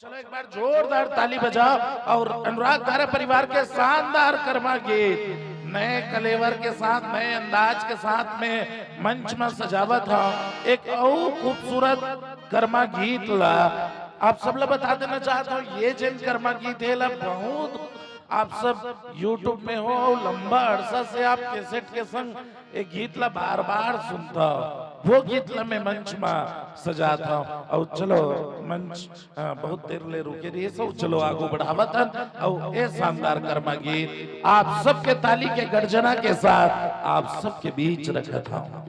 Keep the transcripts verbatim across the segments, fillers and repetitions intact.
चलो, एक बार जोरदार ताली बजाओ और अनुराग धारा परिवार के शानदार कर्मा गीत नए कलेवर के साथ, नए अंदाज के साथ में मंच में सजावत ह। एक अउ खूबसूरत कर्मा गीत ला आप सब ला बता देना चाहत हूँ, ये जेन कर्मा गीत हे ला बहुत आप सब YouTube में हो और लंबा अरसा से आप कैसेट के संग ये गीत ला बार बार सुनत हो, वो गीत ला मैं मंच में सजात हूँ। और चलो मंच अ, बहुत देर ले रुके रहिस, चलो आगू बढ़ावत हन। अउ ए शानदार कर्मा गीत आप सबके ताली के गर्जना के साथ आप सबके बीच रखत हूँ।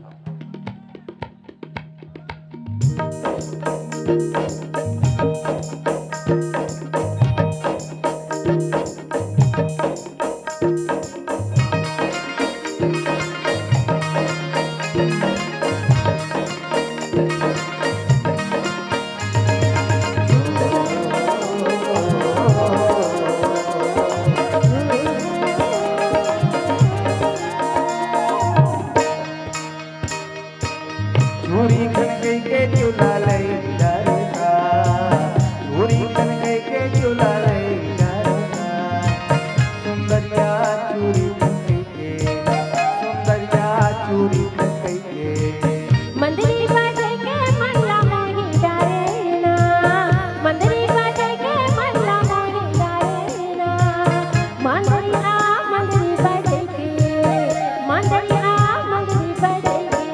चूड़ी खन कई के चूल्हा लई डारना, चूड़ी खन कई के चूल्हा लई डारना। सुंदरिया चूड़ी खन कई के, सुंदरिया चूड़ी खन कई के। मंदरी बाजे के मन ला मोही डारे ना, मंदरी बाजे के मन ला मोही डारे ना। मंदरी आ मंदरी बाजे के, मंदरी आ मंदरी बाजे के।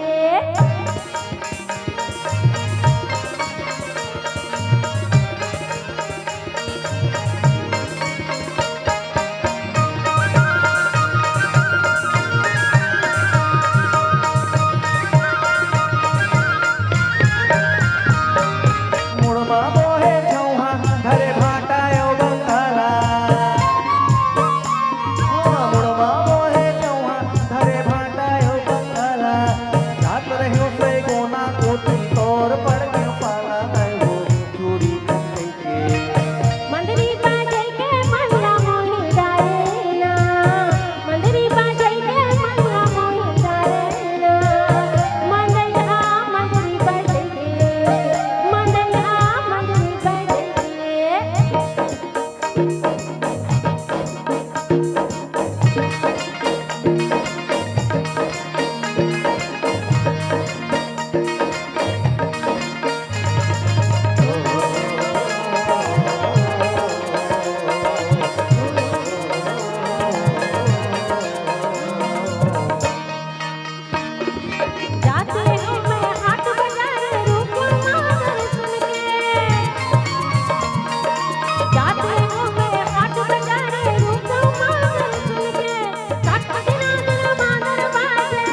मुड़मा बोहे झौहा धरे भाटा यो बंगाला। मुड़मा बोहे झौहा धरे भाटा यो बंगाला। जात रह्यो सै गोना कोती तोर पड़ गयो पाला। मैं हो चूड़ी खन कई के। मंदरी बाजे के मन ला मोही डारे ना, मंदरी बाजे के मन ला मोही डारे ना। मंदरी आ मंदरी बाजे के, मंदरी आ मंदरी बाजे के। जाते हूँ मैं हाट बजारे रूप मांगर सुन के। जाते हूँ मैं हाट बजारे रूप मांगर सुन के। कट दिना दिन मांगर बाजे।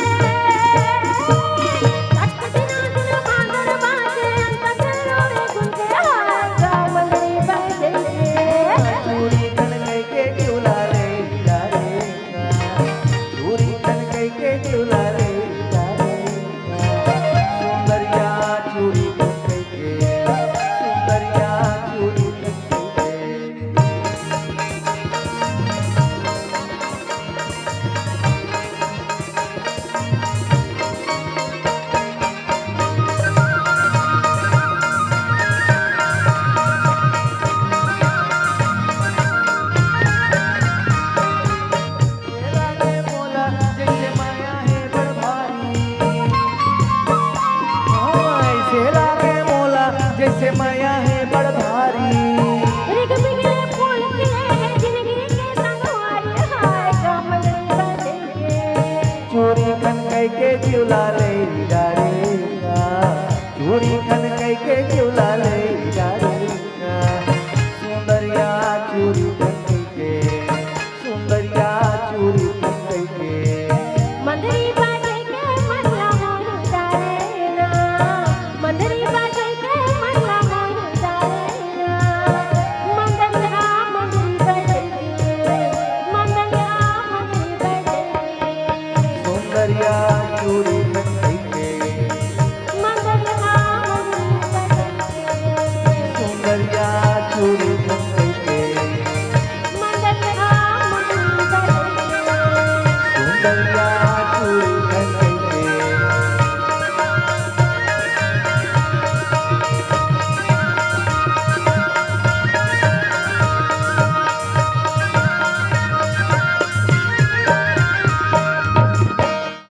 कट दिना दिन मांगर बाजे। अंत रोए गुन के हाय गावल बाजे। चूड़ी खन कई के चूल्हा लई डारे। चूड़ी खन कई के चूल्हा लई डारे। सुंदरिया चूड़ी खन कई के, सुंदरिया चूड़ी खन कई के। अइसे लागे मोला जइसे मया हे बड़ भारी। हाँ, अइसे लागे मोला जइसे मया हे बड़ भारी। रिग बिगड़े फूल खिले हे जिंदगी के संगवारी, हाय का मंदरी बजे के। चूड़ी खन कई के जिउला ले डारेगा, चूड़ी खन कई के जिउला ले डारेगा। सुंदरिया चूड़ी खन कई के, सुंदरिया चूड़ी खन कई के। मंदरी बाजे के मन ला मोही डारे ना, मंदरी बाजे के मन ला मोही डारे ना। मंदरिया मंदरी बाजे के, मंदरिया मंदरी बाजे के। सुंदरिया चूड़ी खन कई के, मंदरिया मंदरी बाजे के। सुंदरिया चूड़ी